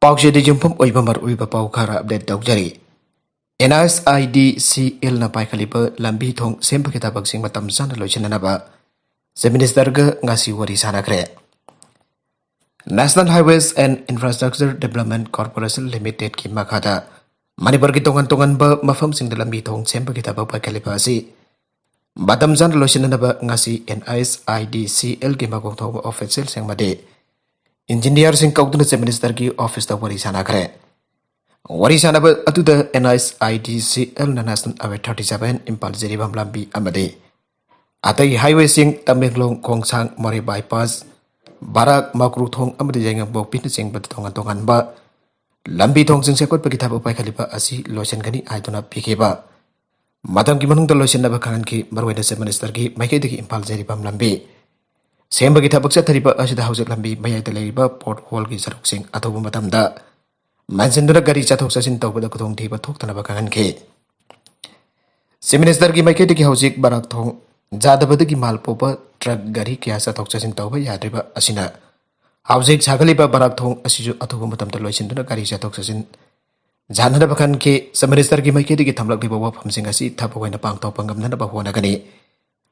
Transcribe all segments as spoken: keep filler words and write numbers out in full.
ꯄꯥꯎꯆꯦꯗ ꯌꯨꯝꯐꯝ ꯑꯣꯏꯕ ꯃꯔꯨꯑꯣꯏꯕ ꯄꯥꯎ ꯈꯔ ꯑꯞꯗꯦꯠ ꯇꯧꯖꯔꯤ꯫ And I S I D ꯁꯤ ꯑꯦꯜꯅ ꯄꯥꯏꯈꯠꯂꯤꯕ ꯂꯝꯕꯤ ꯊꯣꯡ ꯁꯦꯝꯕꯒꯤ ꯊꯕꯛꯁꯤꯡ ꯃꯇꯝ ꯆꯥꯅ ꯂꯣꯏꯁꯤꯟꯅꯅꯕ ꯆꯤꯐ ꯃꯤꯅꯤꯁꯇꯔꯒ ꯉꯁꯤ ꯋꯥꯔꯤ ꯁꯥꯟꯅꯈ꯭ꯔꯦ꯫ National Highways and Infrastructure Development Corporation Limitedꯀꯤ ꯃꯈꯥꯗ ꯃꯅꯤꯄꯨꯔꯒꯤ ꯇꯣꯉꯥꯟ ꯇꯣꯉꯥꯟꯕ ꯃꯐꯝꯁꯤꯡꯗ ꯂꯝꯕꯤ ꯊꯣꯡ ꯁꯦꯝꯕꯒꯤ ꯊꯕꯛ ꯄꯥꯏꯈꯠꯂꯤꯕ ꯑꯁꯤ ꯃꯇꯝ ꯆꯥꯅ ꯂꯣꯏꯁꯤꯟꯅꯅꯕ ꯉꯁꯤ and I S I D ꯁꯤ ꯑꯦꯜꯒꯤ ꯃꯀꯣꯛ ꯊꯣꯡꯕ ꯑꯣꯐꯤꯁꯤꯌꯦꯜꯁꯤꯡ ꯑꯃꯗꯤ ꯏꯟꯖꯤꯅꯤꯌꯔꯁꯤꯡ ꯀꯧꯗꯨꯅ ꯆꯤꯐ ꯃꯤꯅꯤꯁꯇꯔꯒꯤ ꯑꯣꯐꯤꯁꯇ ꯋꯥꯔꯤ ꯁꯥꯟꯅꯈ꯭ꯔꯦ꯫ ꯋꯥꯔꯤ ꯁꯥꯟꯅꯕ ꯑꯗꯨꯗ and I S I D ꯁꯤ ꯑꯦꯜꯅ National Highway thirty seven Imphal Jiribam ꯂꯝꯕꯤ ꯑꯃꯗꯤ ꯑꯇꯩ ꯍꯥꯏꯋꯦꯁꯤꯡ ꯇꯃꯦꯡꯂꯣꯡ, ꯈꯣꯡꯁꯥꯡ, ꯃꯣꯔꯦ ꯕꯥꯏꯄꯥꯁ, ꯕꯥꯔꯥꯛ, ꯃꯀ꯭ꯔꯨꯊꯣꯡ ꯑꯃꯗꯤ ꯌꯥꯏꯉꯪꯄꯣꯛꯄꯤꯅꯆꯤꯡꯕ ꯇꯣꯉꯥꯟ ꯇꯣꯉꯥꯟꯕ ꯂꯝꯕꯤ ꯊꯣꯡꯁꯤꯡ ꯁꯦꯝꯒꯠꯄꯒꯤ ꯊꯕꯛ ꯄꯥꯏꯈꯠꯂꯤꯕ ꯑꯁꯤ ꯂꯣꯏꯁꯤꯟꯒꯅꯤ ꯍꯥꯏꯗꯨꯅ ꯄꯤꯈꯤꯕ꯫ ꯃꯇꯝꯒꯤ ꯃꯅꯨꯡꯗ ꯂꯣꯏꯁꯤꯟꯅꯕ ꯈꯪꯍꯟꯈꯤ꯫ ꯃꯔꯨꯑꯣꯏꯅ ꯆꯤꯐ ꯃꯤꯅꯤꯁꯇꯔꯒꯤ ꯃꯥꯏꯀꯩꯗꯒꯤ ꯏꯝꯐꯥꯜ ꯖꯤꯔꯤꯕꯥꯝ ꯂꯝꯕꯤ ꯁꯦꯝꯕꯒꯤ ꯊꯕꯛ ꯆꯠꯊꯔꯤꯕ ꯑꯁꯤꯗ ꯍꯧꯖꯤꯛ ꯂꯝꯕꯤ ꯃꯌꯥꯏꯗ ꯂꯩꯔꯤꯕ ꯄꯣꯠ ꯍꯣꯜꯒꯤ ꯁꯔꯨꯛꯁꯤꯡ ꯑꯊꯨꯕ ꯃꯇꯝꯗ ꯃꯦꯟꯁꯤꯟꯗꯨꯅ ꯒꯥꯔꯤ ꯆꯠꯊꯣꯛ ꯆꯠꯁꯤꯟ ꯇꯧꯕꯗ ꯈꯨꯗꯣꯡꯊꯤꯕ ꯊꯣꯛꯇꯅꯕ ꯈꯪꯍꯟꯈꯤ꯫ ꯆꯤꯐ ꯃꯤꯅꯤꯁꯇꯔꯒꯤ ꯃꯥꯏꯀꯩꯗꯒꯤ ꯍꯧꯖꯤꯛ ꯕꯔꯥꯛ ꯊꯣꯡ ꯖꯥꯗꯕꯗꯒꯤ ꯃꯥꯜ ꯄꯨꯕ ꯇ꯭ꯔꯛ ꯒꯥꯔꯤ ꯀꯌꯥ ꯆꯠꯊꯣꯛ ꯆꯠꯁꯤꯟ ꯇꯧꯕ ꯌꯥꯗ꯭ꯔꯤꯕ ꯑꯁꯤꯅ ꯍꯧꯖꯤꯛ ꯁꯥꯒꯠꯂꯤꯕ ꯕꯔꯥꯛ ꯊꯣꯡ ꯑꯁꯤꯁꯨ ꯑꯊꯨꯕ ꯃꯇꯝꯗ ꯂꯣꯏꯁꯤꯟꯗꯨꯅ ꯒꯥꯔꯤ ꯆꯠꯊꯣꯛ ꯆꯠꯁꯤꯟ ꯌꯥꯍꯟꯅꯕ ꯈꯪꯍꯟꯈꯤ꯫ ꯆꯤꯐ ꯃꯤꯅꯤꯁꯇꯔꯒꯤ ꯃꯥꯏꯀꯩꯗꯒꯤ ꯊꯝꯂꯛꯂꯤꯕ ꯋꯥꯐꯝꯁꯤꯡ ꯑꯁꯤ ꯊꯕꯛ ꯑꯣꯏꯅ ꯄꯥꯡꯊꯣꯛꯄ ꯉꯝꯅꯅꯕ ꯍꯣꯠꯅꯒꯅꯤ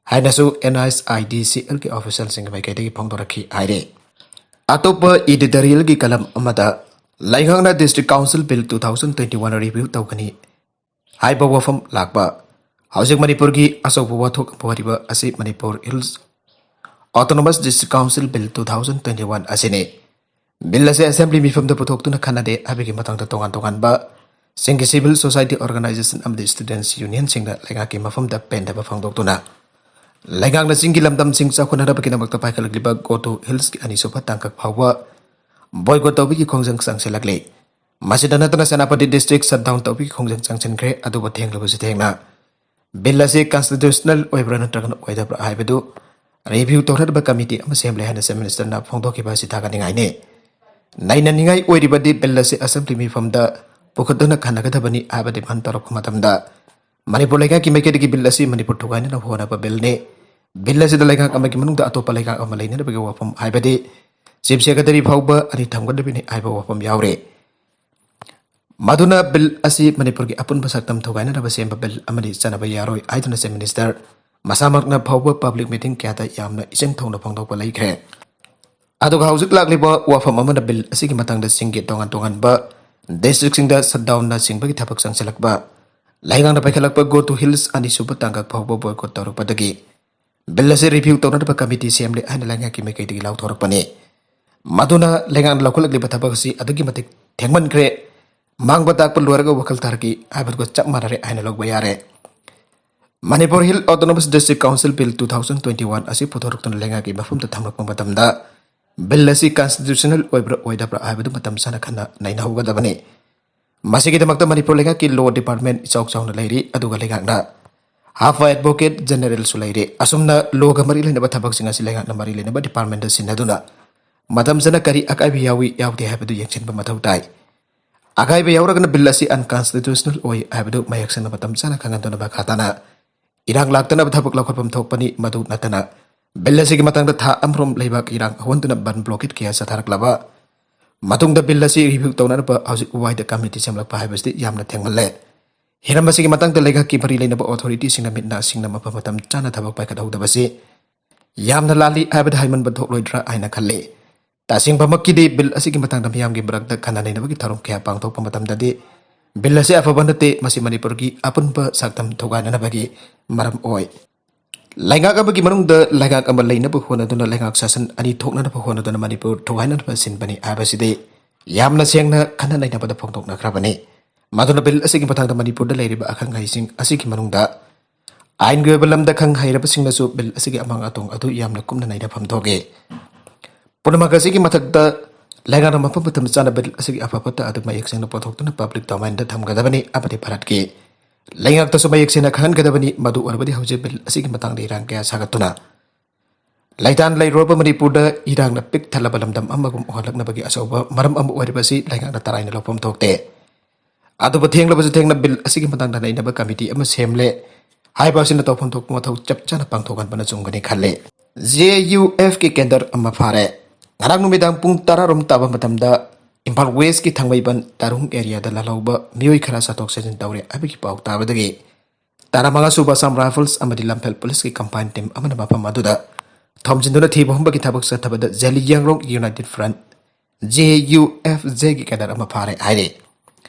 ꯍꯥꯏꯅꯁꯨ and I S I D ꯁꯤ ꯑꯦꯜꯒꯤ ꯑꯣꯐꯤꯁꯤꯌꯦꯜꯁꯤꯡꯒꯤ ꯃꯥꯏꯀꯩꯗꯒꯤ ꯐꯣꯡꯗꯣꯔꯛꯈꯤ ꯍꯥꯏꯔꯤ꯫ ꯑꯇꯣꯞꯄ ꯏꯗꯤꯇꯣꯔꯤꯌꯦꯜꯒꯤ ꯀꯂꯝ ꯑꯃꯗ ꯂꯩꯉꯥꯛꯅ District Council Bill two thousand twenty one review ꯇꯧꯒꯅꯤ ꯍꯥꯏꯕ ꯋꯥꯐꯝ ꯂꯥꯛꯄ꯫ ꯍꯧꯖꯤꯛ ꯃꯅꯤꯄꯨꯔꯒꯤ ꯑꯆꯧꯕ ꯋꯥꯊꯣꯛ ꯑꯃ ꯑꯣꯏꯔꯤꯕ ꯑꯁꯤ Manipur hills Autonomous District Council Bill two thousand twenty one ꯑꯁꯤꯅꯤ꯫ ꯕꯤꯜ ꯑꯁꯤ ꯑꯦꯁꯦꯝꯕ꯭ꯂꯤ ꯃꯤꯐꯝꯗ ꯄꯨꯊꯣꯛꯇꯨꯅ ꯈꯟꯅꯗꯦ ꯍꯥꯏꯕꯒꯤ ꯃꯇꯥꯡꯗ ꯇꯣꯉꯥꯟ ꯇꯣꯉꯥꯟꯕ ꯁꯤꯡꯒꯤ civil society organization ꯑꯃꯗꯤ students unionꯁꯤꯡꯅ ꯂꯩꯉꯥꯛꯀꯤ ꯃꯐꯝꯗ ꯄꯦꯟꯗꯕ ꯐꯣꯡꯗꯣꯛꯇꯨꯅ ꯂꯩꯉꯥꯛꯅ ꯆꯤꯡꯒꯤ ꯂꯝꯗꯝꯁꯤꯡ ꯆꯥꯎꯈꯠꯅꯅꯕꯒꯤꯗꯃꯛꯇ ꯄꯥꯏꯈꯠꯂꯛꯂꯤꯕ Go to Hillsꯀꯤ ꯑꯅꯤꯁꯨꯕ ꯇꯥꯡꯀꯛ ꯐꯥꯎꯕ boycott ꯇꯧꯕꯒꯤ ꯈꯣꯡꯖꯪ ꯆꯪꯁꯤꯜꯂꯛꯂꯤ꯫ ꯃꯁꯤꯗ ꯅꯠꯇꯅ ꯁꯦꯅꯥꯄꯇꯤ district shutdown ꯇꯧꯕꯒꯤ ꯈꯣꯡꯖꯪ ꯆꯪꯁꯤꯟꯈ꯭ꯔꯦ꯫ ꯑꯗꯨꯕꯨ ꯊꯦꯡꯂꯕꯁꯨ ꯊꯦꯡꯅ ꯕꯤꯜ ꯑꯁꯤ constitutional ꯑꯣꯏꯕ꯭ꯔꯥ ꯅꯠꯇ꯭ꯔꯒꯅ ꯑꯣꯏꯗꯕ꯭ꯔꯥ ꯍꯥꯏꯕꯗꯨ review ꯇꯧꯅꯅꯕ committee ꯑꯃ ꯁꯦꯝꯂꯦ ꯍꯥꯏꯅ Chief Ministerꯅ ꯐꯣꯡꯗꯣꯛꯈꯤꯕ ꯑꯁꯤ ꯊꯥꯒꯠꯅꯤꯡꯉꯥꯏꯅꯤ꯫ ꯅꯩꯅꯅꯤꯡꯉꯥꯏ ꯑꯣꯏꯔꯤꯕꯗꯤ ꯕꯤꯜ ꯑꯁꯤ ꯑꯦꯁꯦꯝꯕ꯭ꯂꯤ ꯃꯤꯐꯝꯗ ꯄꯨꯈꯠꯇꯨꯅ ꯈꯟꯅꯒꯗꯕꯅꯤ ꯍꯥꯏꯕ demand ꯇꯧꯔꯛꯄ ꯃꯇꯝꯗ ꯃꯅꯤꯄꯨꯔ ꯂꯩꯉꯥꯛꯀꯤ ꯃꯥꯏꯀꯩꯗꯒꯤ ꯕꯤꯜ ꯑꯁꯤ ꯃꯅꯤꯄꯨꯔ ꯊꯨꯒꯥꯏꯅꯅꯕ ꯍꯣꯠꯅꯕ ꯕꯤꯜꯅꯤ꯫ ꯕꯤꯜ ꯑꯁꯤꯗ ꯂꯩꯉꯥꯛ ꯑꯃꯒꯤ ꯃꯅꯨꯡꯗ ꯑꯇꯣꯞꯄ ꯂꯩꯉꯥꯛ ꯑꯃ ꯂꯩꯅꯅꯕꯒꯤ ꯋꯥꯐꯝ ꯍꯥꯏꯕꯗꯤ ꯆꯤꯐ ꯁꯦꯀ꯭ꯔꯦꯇꯔꯤ ꯐꯥꯎꯕ ꯑꯅꯤ ꯊꯝꯒꯗꯕꯅꯤ ꯍꯥꯏꯕ ꯋꯥꯐꯝ ꯌꯥꯎꯔꯤ꯫ ꯃꯗꯨꯅ ꯕꯤꯜ ꯑꯁꯤ ꯃꯅꯤꯄꯨꯔꯒꯤ ꯑꯄꯨꯟꯕ ꯁꯛꯇꯝ ꯊꯨꯒꯥꯏꯅꯅꯕ ꯁꯦꯝꯕ ꯕꯤꯜ ꯑꯃꯅꯤ, ꯆꯠꯅꯕ ꯌꯥꯔꯣꯏ ꯍꯥꯏꯗꯨꯅ ꯆꯤꯐ ꯃꯤꯅꯤꯁꯇꯔ ꯃꯁꯥꯃꯛꯅ ꯐꯥꯎꯕ ꯄꯕ꯭ꯂꯤꯛ ꯃꯤꯇꯤꯡ ꯀꯌꯥꯗ ꯌꯥꯝꯅ ꯏꯆꯪ ꯊꯧꯅ ꯐꯣꯡꯗꯣꯛꯄ ꯂꯩꯈ꯭ꯔꯦ꯫ ꯑꯗꯨꯒ ꯍꯧꯖꯤꯛ ꯂꯥꯛꯂꯤꯕ ꯋꯥꯐꯝ ꯑꯃꯅ ꯕꯤꯜ ꯑꯁꯤꯒꯤ ꯃꯇꯥꯡꯗ ꯆꯤꯡꯒꯤ ꯇꯣꯉꯥꯟ ꯇꯣꯉꯥꯟꯕ ꯗꯤꯁꯇ꯭ꯔꯤꯛꯁꯤꯡꯗ ꯁꯠꯗꯥꯎꯟꯅꯆꯤꯡꯕꯒꯤ ꯊꯕꯛ ꯆꯪꯁꯤꯜꯂꯛꯄ, ꯂꯩꯉꯥꯛꯅ ꯄꯥꯏꯈꯠꯂꯛꯄ ꯒꯣ ꯇꯨ ꯍꯤꯜꯁ ꯑꯅꯤꯁꯨꯕ ꯇꯥꯡꯀꯛ ꯐꯥꯎꯕ ꯕꯣꯏꯀꯣꯠ ꯇꯧꯔꯛꯄꯗꯒꯤ ꯕꯤꯜ ꯑꯁꯤ ꯔꯤꯚ꯭ꯌꯨ ꯇꯧꯅꯅꯕ ꯀꯃꯤꯇꯤ ꯁꯦꯝꯂꯦ ꯍꯥꯏꯅ ꯂꯩꯉꯥꯛꯀꯤ ꯃꯥꯏꯀꯩꯗꯒꯤ ꯂꯥꯎꯊꯣꯔꯛꯄꯅꯤ꯫ ꯃꯗꯨꯅ ꯂꯩꯉꯥꯛꯅ ꯂꯧꯈꯠꯂꯛꯂꯤꯕ ꯊꯕꯛ ꯑꯁꯤ ꯑꯗꯨꯛꯀꯤ ꯃꯇꯤꯛ ꯊꯦꯡꯃꯟꯈ꯭ꯔꯦ, ꯃꯥꯡꯕ ꯇꯥꯛꯄ ꯂꯣꯏꯔꯒ ꯋꯥꯈꯜ ꯇꯥꯔꯛꯀꯤ ꯍꯥꯏꯕꯗꯨꯒ ꯆꯞ ꯃꯥꯟꯅꯔꯦ ꯍꯥꯏꯅ ꯂꯧꯕ ꯌꯥꯔꯦ꯫ Manipur hill autonomous district council bill two thousand twenty one ꯑꯁꯤ ꯄꯨꯊꯣꯔꯛꯇꯨꯅ ꯂꯩꯉꯥꯛꯀꯤ ꯃꯐꯝꯗ ꯊꯝꯂꯛꯄ ꯃꯇꯝꯗ ꯕꯤꯜ ꯑꯁꯤ ꯀꯟꯁꯇꯤꯇ꯭ꯌꯨꯁꯅꯦꯜ ꯑꯣꯏꯕ꯭ꯔꯥ ꯑꯣꯏꯗꯕ꯭ꯔꯥ ꯍꯥꯏꯕꯗꯨ ꯃꯇꯝ ꯆꯥꯅ ꯈꯟꯅ ꯅꯩꯅꯍꯧꯒꯗꯕꯅꯤ꯫ ꯃꯁꯤꯒꯤꯗꯃꯛꯇ ꯃꯅꯤꯄꯨꯔ ꯂꯩꯉꯥꯛꯀꯤ ꯂꯣ ꯗꯤꯄꯥꯔꯠꯃꯦꯟ ꯏꯆꯥꯎ ꯆꯥꯎꯅ ꯂꯩꯔꯤ, ꯑꯗꯨꯒ ꯂꯩꯉꯥꯛꯅ ꯍꯥꯐ ꯑꯦꯗꯚꯣꯀꯦꯠ ꯖꯦꯅꯔꯦꯜꯁꯨ ꯂꯩꯔꯤ꯫ ꯑꯁꯨꯝꯅ ꯂꯣꯒ ꯃꯔꯤ ꯂꯩꯅꯕ ꯊꯕꯛꯁꯤꯡ ꯑꯁꯤ ꯂꯩꯉꯥꯛꯅ ꯃꯔꯤ ꯂꯩꯅꯕ ꯗꯤꯄꯥꯔꯠꯃꯦꯟꯗ ꯁꯤꯟꯅꯗꯨꯅ ꯃꯇꯝ ꯆꯥꯅ ꯀꯔꯤ ꯑꯀꯥꯏꯕ ꯌꯥꯎꯏ ꯌꯥꯎꯗꯦ ꯍꯥꯏꯕꯗꯨ ꯌꯦꯡꯁꯤꯟꯕ ꯃꯊꯧ ꯇꯥꯏ꯫ ꯑꯀꯥꯏꯕ ꯌꯥꯎꯔꯒꯅ ꯕꯤꯜ ꯑꯁꯤ ꯑꯟꯀꯟꯁꯇꯤꯇ꯭ꯌꯨꯁꯅꯦꯜ ꯑꯣꯏ ꯍꯥꯏꯕꯗꯨ ꯃꯌꯦꯛ ꯁꯦꯡꯅ ꯃꯇꯝ ꯆꯥꯅ ꯈꯪꯍꯟꯗꯨꯅ ꯃꯈꯥ ꯇꯥꯅ ꯏꯔꯥꯡ ꯂꯥꯛꯇꯅꯕ ꯊꯕꯛ ꯂꯧꯈꯠꯐꯝ ꯊꯣꯛꯄꯅꯤ꯫ ꯃꯗꯨ ꯅꯠꯇꯅ ꯕꯤꯜ ꯑꯁꯤꯒꯤ ꯃꯇꯥꯡꯗ ꯊꯥ ꯑꯃꯔꯣꯝ ꯂꯩꯕꯥꯛ ꯏꯔꯥꯡ ꯍꯧꯍꯟꯗꯨꯅ ꯕꯟ ꯕ꯭ꯂꯣꯀꯦꯠ ꯀꯌꯥ ꯆꯠꯊꯔꯛꯂꯕ ꯃꯇꯨꯡꯗ ꯕꯤꯜ ꯑꯁꯤ ꯔꯤꯚ꯭ꯌꯨ ꯇꯧꯅꯅꯕ ꯍꯧꯖꯤꯛ ꯋꯥꯏꯗ ꯀꯃꯤꯇꯤ ꯁꯦꯝꯂꯛꯄ ꯍꯥꯏꯕꯁꯤꯗꯤ ꯌꯥꯝꯅ ꯊꯦꯡꯃꯜꯂꯦ꯫ ꯍꯤꯔꯝ ꯑꯁꯤꯒꯤ ꯃꯇꯥꯡꯗ ꯂꯩꯉꯥꯛꯀꯤ ꯃꯔꯤ ꯂꯩꯅꯕ ꯑꯣꯊꯣꯔꯤꯇꯤꯁꯤꯡꯅ ꯃꯤꯠ ꯅꯥ ꯁꯤꯡꯅ ꯃꯐꯝ ꯃꯇꯝ ꯆꯥꯅ ꯊꯕꯛ ꯄꯥꯏꯈꯠꯍꯧꯗꯕꯁꯤ ꯌꯥꯝꯅ ꯂꯥꯜꯂꯤ ꯍꯥꯏꯕꯗ ꯍꯥꯏꯃꯟꯕ ꯊꯣꯛꯂꯣꯏꯗ꯭ꯔꯥ ꯍꯥꯏꯅ ꯈꯜꯂꯤ꯫ ꯇꯁꯦꯡꯕꯃꯛꯀꯤꯗꯤ ꯕꯤꯜ ꯑꯁꯤꯒꯤ ꯃꯇꯥꯡꯗ ꯃꯤꯌꯥꯝꯒꯤ ꯃꯔꯛꯇ ꯈꯟꯅ ꯅꯩꯅꯕꯒꯤ ꯊꯧꯔꯝ ꯀꯌꯥ ꯄꯥꯡꯊꯣꯛꯄ ꯃꯇꯝꯗꯗꯤ ꯕꯤꯜ ꯑꯁꯤ ꯑꯐꯕ ꯅꯠꯇꯦ, ꯃꯁꯤ ꯃꯅꯤꯄꯨꯔꯒꯤ ꯑꯄꯨꯟꯕ ꯁꯛꯇꯝ ꯊꯨꯒꯥꯏꯅꯅꯕꯒꯤ ꯃꯔꯝ ꯑꯣꯏ꯫ ꯂꯩꯉꯥꯛ ꯑꯃꯒꯤ ꯃꯅꯨꯡꯗ ꯂꯩꯉꯥꯛ ꯑꯃ ꯂꯩꯅꯕ ꯍꯣꯠꯅꯗꯨꯅ ꯂꯩꯉꯥꯛ ꯁꯥꯁꯟ ꯑꯅꯤ ꯊꯣꯛꯅꯅꯕ ꯍꯣꯠꯅꯗꯨꯅ ꯃꯅꯤꯄꯨꯔ ꯊꯨꯒꯥꯏꯅꯅꯕ ꯁꯤꯟꯕꯅꯤ ꯍꯥꯏꯕꯁꯤꯗꯤ ꯌꯥꯝꯅ ꯁꯦꯡꯅ ꯈꯟꯅ ꯅꯩꯅꯕꯗ ꯐꯣꯡꯗꯣꯛꯅꯈ꯭ꯔꯕꯅꯤ꯫ ꯃꯗꯨꯅ ꯕꯤꯜ ꯑꯁꯤꯒꯤ ꯃꯇꯥꯡꯗ ꯃꯅꯤꯄꯨꯔꯗ ꯂꯩꯔꯤꯕ ꯑꯈꯪ ꯑꯍꯩꯁꯤꯡ ꯑꯁꯤꯒꯤ ꯃꯅꯨꯡꯗ ꯑꯥꯏꯟꯒꯤ ꯑꯣꯏꯕ ꯂꯝꯗ ꯈꯪ ꯍꯩꯔꯕꯁꯤꯡꯅꯁꯨ ꯕꯤꯜ ꯑꯁꯤꯒꯤ ꯑꯃꯥꯡ ꯑꯇꯣꯡ ꯑꯗꯨ ꯌꯥꯝꯅ ꯀꯨꯞꯅ ꯅꯩꯅꯐꯝ ꯊꯣꯛꯏ꯫ ꯄꯨꯝꯅꯃꯛ ꯑꯁꯤꯒꯤ ꯃꯊꯛꯇ ꯂꯩꯉꯥꯛꯅ ꯃꯐꯝ ꯃꯇꯝ ꯆꯥꯅ ꯕꯤꯜ ꯑꯁꯤꯒꯤ ꯑꯐ ꯐꯠꯇ ꯑꯗꯨ ꯃꯌꯦꯛ ꯁꯦꯡꯅ ꯄꯨꯊꯣꯛꯇꯨꯅ ꯄꯕ꯭ꯂꯤꯛ ꯗꯣꯃꯥꯏꯟꯗ ꯊꯝꯒꯗꯕꯅꯤ ꯑꯃꯗꯤ ꯚꯥꯔꯠꯀꯤ ꯂꯩꯉꯥꯛꯇꯁꯨ ꯃꯌꯦꯛ ꯁꯦꯡꯅ ꯈꯪꯍꯟꯒꯗꯕꯅꯤ꯫ ꯃꯗꯨ ꯑꯣꯏꯔꯕꯗꯤ ꯍꯧꯖꯤꯛ ꯕꯤꯜ ꯑꯁꯤꯒꯤ ꯃꯇꯥꯡꯗ ꯏꯔꯥꯡ ꯀꯌꯥ ꯁꯥꯒꯠꯇꯨꯅ ꯂꯩꯇꯥꯟ ꯂꯩꯔꯨꯔꯕ ꯃꯅꯤꯄꯨꯔꯗ ꯏꯔꯥꯡꯅ ꯄꯤꯛ ꯊꯜꯂꯕ ꯂꯝꯗꯝ ꯑꯃꯒꯨꯝ ꯑꯣꯏꯍꯜꯂꯛꯅꯕꯒꯤ ꯑꯆꯧꯕ ꯃꯔꯝ ꯑꯃ ꯑꯣꯏꯔꯤꯕꯁꯤ ꯂꯩꯉꯥꯛꯅ ꯇꯔꯥꯏꯅ ꯂꯧꯐꯝ ꯊꯣꯛꯇꯦ꯫ ꯑꯗꯨꯕꯨ ꯊꯦꯡꯂꯕꯁꯨ ꯊꯦꯡꯅ ꯕꯤꯜ ꯑꯁꯤꯒꯤ ꯃꯇꯥꯡꯗ ꯅꯩꯅꯕ ꯀꯃꯤꯇꯤ ꯑꯃ ꯁꯦꯝꯂꯦ ꯍꯥꯏꯕ ꯑꯁꯤꯅ ꯇꯧꯐꯝ ꯊꯣꯛꯄ ꯃꯊꯧ ꯆꯞ ꯆꯥꯅ ꯄꯥꯡꯊꯣꯛꯍꯟꯕꯅ ꯆꯨꯝꯒꯅꯤ ꯈꯜꯂꯤ꯫ ꯖꯦ ꯌꯨ ꯑꯦꯐꯀꯤ ꯀꯦꯟꯗꯔ ꯑꯃ ꯐꯥꯔꯦ꯫ ꯉꯔꯥꯡ ꯅꯨꯃꯤꯗꯥꯡ ꯄꯨꯡ ꯇꯔꯥꯔꯣꯝ ꯇꯥꯕ ꯃꯇꯝꯗ ꯏꯝꯐꯥꯜ ꯋꯦꯁꯀꯤ ꯊꯥꯡꯃꯩꯕꯟ ꯇꯥꯔꯨꯡ ꯑꯦꯔꯤꯌꯥꯗ ꯂꯥꯜꯍꯧꯕ ꯃꯤꯑꯣꯏ ꯈꯔ ꯆꯠꯊꯣꯛ ꯆꯠꯁꯤꯟ ꯇꯧꯔꯦ ꯍꯥꯏꯕꯒꯤ ꯄꯥꯎ ꯇꯥꯕꯗꯒꯤ ꯇꯔꯥꯃꯉꯥ ꯁꯨꯕ ꯑꯁꯥꯝ ꯔꯥꯏꯐꯜꯁ ꯑꯃꯗꯤ ꯂꯝꯐꯦꯜ ꯄꯨꯂꯤꯁꯀꯤ ꯀꯝꯕꯥꯏꯟ ꯇꯤꯝ ꯑꯃꯅ ꯃꯐꯝ ꯑꯗꯨꯗ ꯊꯣꯝꯖꯤꯟꯗꯨꯅ ꯊꯤꯕ ꯍꯨꯝꯕꯒꯤ ꯊꯕꯛ ꯆꯠꯊꯕꯗ Zeliangrong united front, J U F ꯖꯦꯒꯤ ꯀꯦꯗꯔ ꯑꯃ ꯐꯥꯔꯦ ꯍꯥꯏꯔꯤ꯫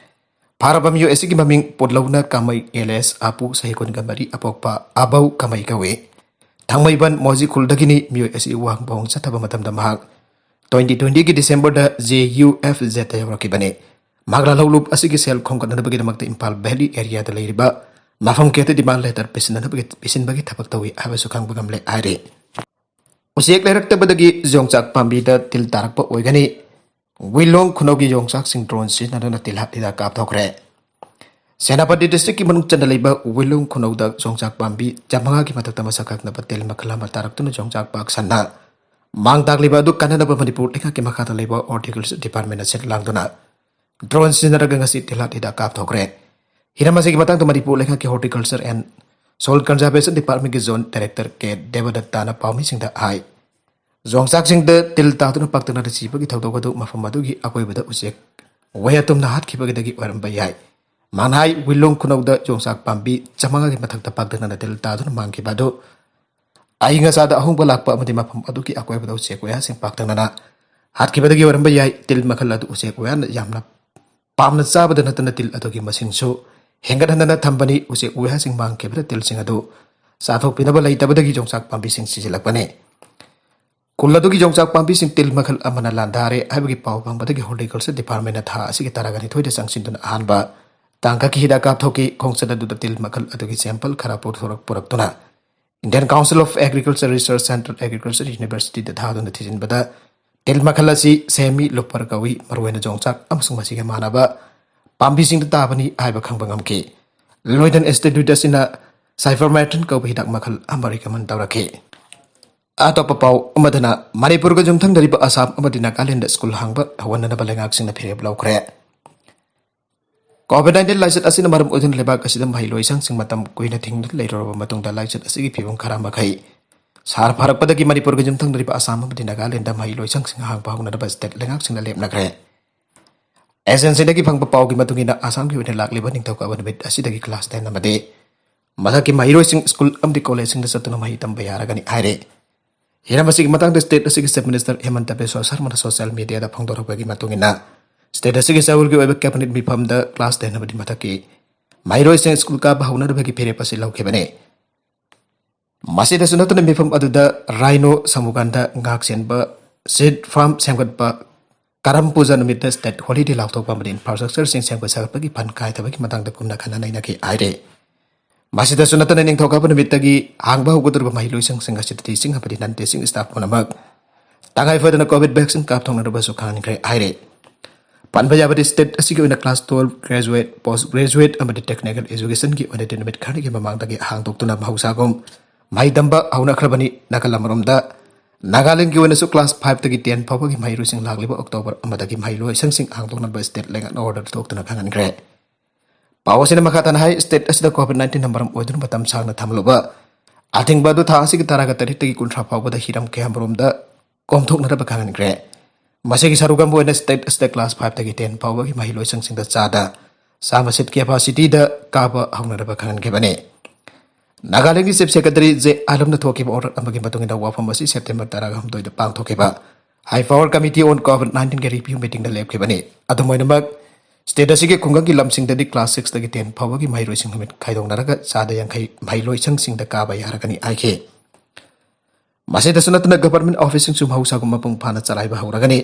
ꯐꯥꯔꯕ ꯃꯤꯑꯣꯏ ꯑꯁꯤꯒꯤ ꯃꯃꯤꯡ ꯄꯣꯠꯂꯧꯅ ꯀꯥꯃꯩ ꯑꯦꯂꯤꯌꯥꯁ ꯑꯄꯨ, ꯆꯍꯤ ꯀꯨꯟꯒ ꯃꯔꯤ, ꯑꯄꯣꯛꯄ ꯑꯕꯧ ꯀꯥꯃꯩ ꯀꯧꯏ꯫ ꯊꯥꯡꯃꯩꯕꯟ ꯃꯣꯖꯤ ꯈꯨꯜꯗꯒꯤꯅꯤ꯫ ꯃꯤꯑꯣꯏ ꯑꯁꯤ ꯋꯥꯡꯕꯣꯡ ꯆꯠꯊꯕ ꯃꯇꯝꯗ ꯃꯍꯥꯛ ꯇ꯭ꯋꯦꯟꯇꯤ ꯇ꯭ꯋꯦꯟꯇꯤꯒꯤ ꯗꯤꯁꯦꯝꯕꯔꯗ ꯖꯦ ꯌꯨ ꯑꯦꯐ ꯖꯦꯗꯇ ꯌꯧꯔꯛꯈꯤꯕꯅꯤ꯫ ꯃꯍꯥꯛ ꯂꯥꯜꯍꯧꯂꯨꯞ ꯑꯁꯤꯒꯤ ꯁꯦꯜ ꯈꯣꯝꯒꯠꯅꯅꯕꯒꯤꯗꯃꯛꯇ ꯏꯝꯐꯥꯜ ꯚꯦꯂꯤ ꯑꯦꯔꯤꯌꯥꯗ ꯂꯩꯔꯤꯕ ꯃꯐꯝ ꯀꯌꯥꯗ ꯗꯤꯃꯥꯟ ꯂꯦꯇꯔ ꯄꯤꯁꯤꯟꯅꯅꯕꯒꯤ, ꯄꯤꯁꯤꯟꯕꯒꯤ ꯊꯕꯛ ꯇꯧꯏ ꯍꯥꯏꯕꯁꯨ ꯈꯪꯕ ꯉꯝꯂꯦ ꯍꯥꯏꯔꯤ꯫ ꯎꯆꯦꯛ ꯂꯩꯔꯛꯇꯕꯗꯒꯤ ꯌꯣꯡꯆꯥꯛ ꯄꯥꯝꯕꯤꯗ ꯇꯤꯜ ꯇꯥꯔꯛꯄ ꯑꯣꯏꯒꯅꯤ꯫ ꯋꯤꯂꯣꯡ ꯈꯨꯅꯧꯒꯤ ꯌꯣꯡꯆꯥꯛꯁꯤꯡ ꯗ꯭ꯔꯣꯟ ꯁꯤꯖꯤꯟꯅꯗꯨꯅ ꯇꯤꯜꯍꯥꯠ ꯍꯤꯗꯥꯛ ꯀꯥꯞꯊꯣꯛꯈ꯭ꯔꯦ꯫ ꯁꯦꯅꯥꯄꯇꯤ ꯗꯤꯁꯇ꯭ꯔꯤꯛꯀꯤ ꯃꯅꯨꯡ ꯆꯟꯅ ꯂꯩꯕ ꯋꯤꯂꯣꯡ ꯈꯨꯅꯧꯗ ꯌꯣꯡꯆꯥꯛ ꯄꯥꯝꯕꯤ ꯆꯥꯃꯉꯥꯒꯤ ꯃꯊꯛꯇ ꯃꯁꯛ ꯈꯪꯗꯕ ꯇꯤꯜ ꯃꯈꯜ ꯑꯃ ꯇꯥꯔꯛꯇꯨꯅ ꯌꯣꯡꯆꯥꯛ ꯄꯥꯛ ꯁꯟꯅ ꯃꯥꯡ ꯇꯥꯛꯂꯤꯕ ꯑꯗꯨ ꯀꯟꯅꯅꯕ ꯃꯅꯤꯄꯨꯔ ꯂꯩꯉꯥꯛꯀꯤ ꯃꯈꯥꯗ ꯂꯩꯕ ꯍꯣꯔꯇꯤꯀꯜꯆꯔ ꯗꯤꯄꯥꯔꯠꯃꯦꯟꯅ ꯁꯤꯜ ꯂꯥꯡꯗꯨꯅ ꯗ꯭ꯔꯣꯟ ꯁꯤꯖꯤꯟꯅꯔꯒ ꯉꯁꯤ ꯇꯤꯜꯍꯥꯠ ꯍꯤꯗꯥꯛ ꯀꯥꯞꯊꯣꯛꯈ꯭ꯔꯦ꯫ ꯍꯤꯔꯝ ꯑꯁꯤꯒꯤ ꯃꯇꯥꯡꯗ ꯃꯅꯤꯄꯨꯔ ꯂꯩꯉꯥꯛꯀꯤ ꯍꯣꯔꯇꯤꯀꯜꯆꯔ ꯑꯦꯟ ꯁꯣꯏꯜ ꯀꯟꯖꯥꯔꯕꯦꯁꯟ ꯗꯤꯄꯥꯔꯠꯃꯦꯟꯒꯤ ꯖꯣꯟ ꯗꯥꯏꯔꯦꯛꯇꯔ ꯀꯦ ꯗꯦꯕꯗꯠꯇꯥꯅ ꯄꯥꯎꯃꯤꯁꯤꯡꯗ ꯍꯥꯏ, ꯌꯣꯡꯆꯥꯛꯁꯤꯡꯗ ꯇꯤꯜ ꯇꯥꯗꯨꯅ ꯄꯥꯛꯇꯛꯅꯅ ꯁꯤꯕꯒꯤ ꯊꯧꯗꯣꯛ ꯑꯗꯨ ꯃꯐꯝ ꯑꯗꯨꯒꯤ ꯑꯀꯣꯏꯕꯗ ꯎꯆꯦꯛ ꯋꯥꯌꯥ ꯇꯨꯝꯅ ꯍꯥꯠꯈꯤꯕꯗꯒꯤ ꯑꯣꯏꯔꯝꯕ ꯌꯥꯏ꯫ ꯃꯥꯅ ꯍꯥꯏ, ꯋꯤꯂꯣꯡ ꯈꯨꯅꯧꯗ ꯌꯣꯡꯆꯥꯛ ꯄꯥꯝꯕꯤ ꯆꯥꯃꯉꯥꯒꯤ ꯃꯊꯛꯇ ꯄꯥꯛꯇꯛꯅꯅ ꯇꯤꯜ ꯇꯥꯗꯨꯅ ꯃꯥꯡꯈꯤꯕ ꯑꯗꯨ ꯑꯏꯪ ꯑꯁꯥꯗ ꯑꯍꯣꯡꯕ ꯂꯥꯛꯄ ꯑꯃꯗꯤ ꯃꯐꯝ ꯑꯗꯨꯒꯤ ꯑꯀꯣꯏꯕꯗ ꯎꯆꯦꯛ ꯋꯥꯌꯥꯁꯤꯡ ꯄꯥꯛꯇꯛꯅꯅ ꯍꯥꯠꯈꯤꯕꯗꯒꯤ ꯑꯣꯏꯔꯝꯕ ꯌꯥꯏ꯫ ꯇꯤꯜ ꯃꯈꯜ ꯑꯗꯨ ꯎꯆꯦꯛ ꯋꯥꯌꯥꯅ ꯌꯥꯝꯅ ꯄꯥꯝꯅ ꯆꯥꯕꯗ ꯅꯠꯇꯅ ꯇꯤꯜ ꯑꯗꯨꯒꯤ ꯃꯁꯤꯡꯁꯨ ꯍꯦꯟꯒꯠꯍꯟꯗꯅ ꯊꯝꯕꯅꯤ꯫ ꯎꯆꯦꯛ ꯋꯥꯌꯥꯁꯤꯡ ꯃꯥꯡꯈꯤꯕꯗ ꯇꯤꯜꯁꯤꯡ ꯑꯗꯨ ꯆꯥꯊꯣꯛꯄꯤꯅꯕ ꯂꯩꯇꯕꯗꯒꯤ ꯌꯣꯡꯆꯥꯛ ꯄꯥꯝꯕꯤꯁꯤꯡ ꯁꯤꯖꯤꯜꯂꯛꯄꯅꯤ꯫ ꯈꯨꯜ ꯑꯗꯨꯒꯤ ꯌꯣꯡꯆꯥꯛ ꯄꯥꯝꯕꯤꯁꯤꯡ ꯇꯤꯜ ꯃꯈꯜ ꯑꯃꯅ ꯂꯥꯟꯗꯥꯔꯦ ꯍꯥꯏꯕꯒꯤ ꯄꯥꯎ ꯐꯪꯕꯗꯒꯤ ꯍꯣꯔꯇꯤꯀꯜꯆꯔ ꯗꯤꯄꯥꯔꯠꯃꯦꯟꯅ ꯊꯥ ꯑꯁꯤꯒꯤ ꯇꯔꯥꯒ ꯅꯤꯊꯣꯏꯗ ꯆꯪꯁꯤꯟꯗꯨꯅ ꯑꯍꯥꯟꯕ ꯇꯥꯡꯀꯛꯀꯤ ꯍꯤꯗꯥꯛ ꯀꯥꯞꯊꯣꯛꯈꯤ꯫ ꯈꯣꯡꯆꯠ ꯑꯗꯨꯗ ꯇꯤꯜ ꯃꯈꯜ ꯑꯗꯨꯒꯤ ꯁꯦꯝꯄꯜ ꯈꯔ ꯄꯨꯊꯣꯔꯛ-, ꯄꯨꯔꯛꯇꯨꯅ Indian Council of Agriculture Research Centre, Agriculture Universityꯗ ꯊꯥꯗꯨꯅ ꯊꯤꯖꯤꯟꯕꯗ ꯇꯤꯜ ꯃꯈꯜ ꯑꯁꯤ ꯁꯦꯃꯤ ꯂꯨꯄꯔ ꯀꯧꯏ꯫ ꯃꯔꯨꯑꯣꯏꯅ ꯌꯣꯡꯆꯥꯛ ꯑꯃꯁꯨꯡ ꯃꯁꯤꯒ ꯃꯥꯟꯅꯕ ꯄꯥꯝꯕꯤꯁꯤꯡꯗ ꯇꯥꯕꯅꯤ ꯍꯥꯏꯕ ꯈꯪꯕ ꯉꯝꯈꯤ꯫ ꯂꯣꯏꯗꯟ ꯏꯟꯁꯇꯤꯇ꯭ꯌꯨꯠ ꯑꯁꯤꯅ cypermethrin ꯀꯧꯕ ꯍꯤꯗꯥꯛ ꯃꯈꯜ ꯑꯃ ꯔꯤꯀꯃꯦꯟ ꯇꯧꯔꯛꯈꯤ꯫ ꯑꯇꯣꯞꯄ ꯄꯥꯎ ꯑꯃꯗꯅ, ꯃꯅꯤꯄꯨꯔꯒ ꯌꯨꯝꯊꯪꯅꯔꯤꯕ ꯑꯁꯥꯝ ꯑꯃꯗꯤ ꯅꯥꯒꯥꯂꯦꯟꯗ ꯁ꯭ꯀꯨꯜ ꯍꯥꯡꯕ ꯍꯧꯍꯟꯅꯅꯕ ꯂꯩꯉꯥꯛꯁꯤꯡꯅ ꯐꯤꯔꯦꯞ ꯂꯧꯈ꯭ꯔꯦ꯫ ꯀꯣꯚꯤꯗ ꯅꯥꯏꯟꯇꯤꯟ ꯂꯥꯏꯆꯠ ꯑꯁꯤꯅ ꯃꯔꯝ ꯑꯣꯏꯗꯨꯅ ꯂꯩꯕꯥꯛ ꯑꯁꯤꯗ ꯃꯍꯩꯂꯣꯏꯁꯪꯁꯤꯡ ꯃꯇꯝ ꯀꯨꯏꯅ ꯊꯤꯡꯗꯨꯅ ꯂꯩꯔꯨꯔꯕ ꯃꯇꯨꯡꯗ, ꯂꯥꯏꯆꯠ ꯑꯁꯤꯒꯤ ꯐꯤꯕꯝ ꯈꯔ ꯃꯈꯩ ꯁꯥꯔ ꯐꯥꯔꯛꯄꯗꯒꯤ ꯃꯅꯤꯄꯨꯔꯒ ꯌꯨꯝꯊꯪꯅꯔꯤꯕ ꯑꯁꯥꯝ ꯑꯃꯗꯤ ꯅꯥꯒꯥꯂꯦꯟꯗ ꯃꯍꯩꯂꯣꯏꯁꯪꯁꯤꯡ ꯍꯥꯡꯕ ꯍꯧꯅꯅꯕ ꯁ꯭ꯇꯦꯠ ꯂꯩꯉꯥꯛꯁꯤꯡꯅ ꯂꯦꯞꯅꯈ꯭ꯔꯦ꯫ ꯑꯦꯖꯦꯟꯁꯤꯗꯒꯤ ꯐꯪꯕ ꯄꯥꯎꯒꯤ ꯃꯇꯨꯡ ꯏꯟꯅ, ꯑꯁꯥꯝꯒꯤ ꯑꯣꯏꯅ ꯂꯥꯛꯂꯤꯕ ꯅꯤꯡꯊꯧꯀꯥꯕ ꯅꯨꯃꯤꯠ ꯑꯁꯤꯗꯒꯤ ꯀ꯭ꯂꯥꯁ ꯇꯦꯟ ꯑꯃꯗꯤ ꯃꯊꯛꯀꯤ ꯃꯍꯩꯔꯣꯏꯁꯤꯡ ꯁ꯭ꯀꯨꯜ ꯑꯃꯗꯤ ꯀꯣꯂꯦꯖꯁꯤꯡꯗ ꯆꯠꯇꯨꯅ ꯃꯍꯩ ꯇꯝꯕ ꯌꯥꯔꯒꯅꯤ ꯍꯥꯏꯔꯦ꯫ ꯍꯤꯔꯝ ꯑꯁꯤꯒꯤ ꯃꯇꯥꯡꯗ ꯁ꯭ꯇꯦꯠ ꯑꯁꯤꯒꯤ ꯆꯤꯐ ꯃꯤꯅꯤꯁꯇꯔ ꯍꯦꯃꯟꯇ ꯕꯤꯁ꯭ꯋ ꯁꯔꯃꯅ ꯁꯣꯁꯤꯌꯦꯜ ꯃꯤꯗꯤꯌꯥꯗ ꯐꯣꯡꯗꯣꯔꯛꯄꯒꯤ ꯃꯇꯨꯡ ꯏꯟꯅ, ꯁ꯭ꯇꯦꯠ ꯑꯁꯤꯒꯤ ꯆꯌꯣꯜꯒꯤ ꯑꯣꯏꯕ ꯀꯦꯕꯤꯅꯦꯠ ꯃꯤꯐꯝꯗ ꯀ꯭ꯂꯥꯁ ꯇꯦꯟ ꯑꯃꯗꯤ ꯃꯊꯛꯀꯤ ꯃꯍꯩꯔꯣꯏꯁꯤꯡ ꯁ꯭ꯀꯨꯜ ꯀꯥꯕ ꯍꯧꯅꯅꯕꯒꯤ ꯐꯤꯔꯦꯞ ꯑꯁꯤ ꯂꯧꯈꯤꯕꯅꯤ꯫ ꯃꯁꯤꯗꯁꯨ ꯅꯠꯇꯅ, ꯃꯤꯐꯝ ꯑꯗꯨꯗ ꯔꯥꯏꯅꯣ ꯁꯃꯨꯒꯟꯗ ꯉꯥꯛ ꯁꯦꯟꯕ, ꯁꯤꯗ ꯐꯥꯔꯝ ꯁꯦꯝꯒꯠꯄ, ꯀꯔꯝ ꯄꯨꯖꯥ ꯅꯨꯃꯤꯠꯇ ꯁ꯭ꯇꯦꯠ ꯍꯣꯂꯤꯗꯦ ꯂꯥꯎꯊꯣꯛꯄ ꯑꯃꯗꯤ ꯏꯟꯐ꯭ꯔꯥꯁ꯭ꯇ꯭ꯔꯛꯆꯔꯁꯤꯡ ꯁꯦꯝꯒꯠ ꯁꯥꯒꯠꯄꯒꯤ ꯐꯟ ꯀꯥꯏꯊꯕꯒꯤ ꯃꯇꯥꯡꯗ ꯃꯨꯟꯅ ꯈꯟꯅ ꯅꯩꯅꯈꯤ ꯍꯥꯏꯔꯤ꯫ ꯃꯁꯤꯗꯁꯨ ꯅꯠꯇꯅ, ꯅꯤꯡꯊꯧꯀꯥꯕ ꯅꯨꯃꯤꯠꯇꯒꯤ ꯍꯥꯡꯕ ꯍꯧꯒꯗꯧꯔꯤꯕ ꯃꯍꯩꯂꯣꯏꯁꯪꯁꯤꯡ ꯑꯁꯤꯗ ꯇꯤꯆꯤꯡ ꯑꯃꯗꯤ ꯅꯟ ꯇꯤꯆꯤꯡ ꯁ꯭ꯇꯥꯐ ꯄꯨꯝꯅꯃꯛ ꯇꯉꯥꯏ ꯐꯗꯅ ꯀꯣꯚꯤꯗ ꯚꯦꯛꯁꯤꯟ ꯀꯥꯞꯊꯣꯛꯅꯅꯕꯁꯨ ꯈꯪꯍꯟꯈ꯭ꯔꯦ ꯍꯥꯏꯔꯤ꯫ ꯄꯟꯕ ꯌꯥꯕꯗꯤ, ꯁ꯭ꯇꯦꯠ ꯑꯁꯤꯒꯤ ꯑꯣꯏꯅ class twelve, graduate, post graduate ꯑꯃꯗꯤ ꯇꯦꯛꯅꯤꯀꯦꯜ ꯑꯦꯖꯨꯀꯦꯁꯟꯒꯤ ꯑꯣꯏꯅꯗꯤ ꯅꯨꯃꯤꯠ ꯈꯔꯅꯤꯒꯤ ꯃꯃꯥꯡꯗꯒꯤ ꯍꯥꯡꯗꯣꯛꯇꯨꯅ ꯃꯍꯧꯁꯥꯒꯨꯝ ꯃꯍꯩ ꯇꯝꯕ ꯍꯧꯅꯈ꯭ꯔꯕꯅꯤ꯫ ꯅꯥꯀꯜ ꯑꯃꯔꯣꯝꯗ, ꯅꯥꯒꯥꯂꯦꯟꯒꯤ ꯑꯣꯏꯅꯁꯨ ꯀ꯭ꯂꯥꯁ ꯐꯥꯏꯚꯇꯒꯤ ꯇꯦꯟ ꯐꯥꯎꯕꯒꯤ ꯃꯍꯩꯔꯣꯏꯁꯤꯡ ꯂꯥꯛꯂꯤꯕ ꯑꯣꯛꯇꯣꯕꯔ ꯑꯃꯗꯒꯤ ꯃꯍꯩꯂꯣꯏꯁꯪꯁꯤꯡ ꯍꯥꯡꯗꯣꯛꯅꯕ ꯁ꯭ꯇꯦꯠ ꯂꯩꯉꯥꯛꯅ ꯑꯣꯔꯗꯔ ꯊꯣꯛꯇꯨꯅ ꯈꯪꯍꯟꯈ꯭ꯔꯦ꯫ ꯄꯥꯎ ꯑꯁꯤꯅ ꯃꯈꯥ ꯇꯥꯅ ꯍꯥꯏ, ꯁ꯭ꯇꯦꯠ ꯑꯁꯤꯗ ꯀꯣꯚꯤꯗ ꯅꯥꯏꯟꯇꯤꯟꯅ ꯃꯔꯝ ꯑꯣꯏꯗꯨꯅ ꯃꯇꯝ ꯁꯥꯡꯅ ꯊꯝꯂꯨꯕ ꯑꯊꯤꯡꯕ ꯑꯗꯨ ꯊꯥ ꯑꯁꯤꯒꯤ ꯇꯔꯥꯒ ꯇꯔꯦꯠꯇꯒꯤ ꯀꯨꯟꯊ꯭ꯔꯥ ꯐꯥꯎꯕꯗ ꯍꯤꯔꯝ ꯀꯌꯥꯃꯔꯣꯝꯗ ꯀꯣꯝꯊꯣꯛꯅꯅꯕ ꯈꯪꯍꯟꯈ꯭ꯔꯦ꯫ ꯃꯁꯤꯒꯤ ꯁꯔꯨꯛ ꯑꯃ ꯑꯣꯏꯅ ꯁ꯭ꯇꯦꯠ ꯑꯁꯤꯗ ꯀ꯭ꯂꯥꯁ ꯐꯥꯏꯚꯇꯒꯤ ꯇꯦꯟ ꯐꯥꯎꯕꯒꯤ ꯃꯍꯩꯂꯣꯏꯁꯪꯁꯤꯡꯗ ꯆꯥꯗ ꯆꯥꯝꯃ ꯁꯤꯠ ꯀꯦꯄꯥꯁꯤꯇꯤꯗ ꯀꯥꯕ ꯍꯧꯅꯅꯕ ꯈꯪꯍꯟꯈꯤꯕꯅꯤ꯫ ꯅꯥꯒꯥꯂꯦꯟꯒꯤ ꯆꯤꯐ ꯁꯦꯀ꯭ꯔꯦꯇꯔꯤ ꯖꯦ ꯑꯥꯂꯝꯅ ꯊꯣꯛꯈꯤꯕ ꯑꯣꯔꯗꯔ ꯑꯃꯒꯤ ꯃꯇꯨꯡ ꯏꯟꯅ ꯋꯥꯐꯝ ꯑꯁꯤ ꯁꯦꯞꯇꯦꯝꯕꯔ ꯇꯔꯥꯒ ꯍꯨꯝꯗꯣꯏꯗ ꯄꯥꯡꯊꯣꯛꯈꯤꯕ ꯍꯥꯏ ꯄꯥꯋꯔ ꯀꯃꯤꯇꯤ ꯑꯣꯟ ꯀꯣꯚꯤꯗ ꯅꯥꯏꯟꯇꯤꯟꯒꯤ ꯔꯤꯚ꯭ꯌꯨ ꯃꯤꯇꯤꯡꯗ ꯂꯦꯞꯈꯤꯕꯅꯤ꯫ ꯑꯗꯨꯝ ꯑꯣꯏꯅꯃꯛ, ꯁ꯭ꯇꯦꯠ ꯑꯁꯤꯒꯤ ꯈꯨꯡꯒꯪꯒꯤ ꯂꯝꯁꯤꯡꯗꯗꯤ ꯀ꯭ꯂꯥꯁ ꯁꯤꯛꯁꯇꯒꯤ ꯇꯦꯟ ꯐꯥꯎꯕꯒꯤ ꯃꯍꯩꯔꯣꯏꯁꯤꯡ ꯅꯨꯃꯤꯠ ꯈꯥꯏꯗꯣꯛꯅꯔꯒ ꯆꯥꯗ ꯌꯥꯡꯈꯩ ꯃꯍꯩꯂꯣꯏꯁꯪꯁꯤꯡꯗ ꯀꯥꯕ ꯌꯥꯔꯒꯅꯤ ꯍꯥꯏꯈꯤ꯫ ꯃꯁꯤꯗꯁꯨ ꯅꯠꯇꯅ, ꯒꯚꯔꯟꯃꯦꯟꯠ ꯑꯣꯐꯤꯁꯁꯤꯡꯁꯨ ꯃꯍꯧꯁꯥꯒꯨꯝ ꯃꯄꯨꯡ ꯐꯥꯅ ꯆꯂꯥꯏꯕ ꯍꯧꯔꯒꯅꯤ꯫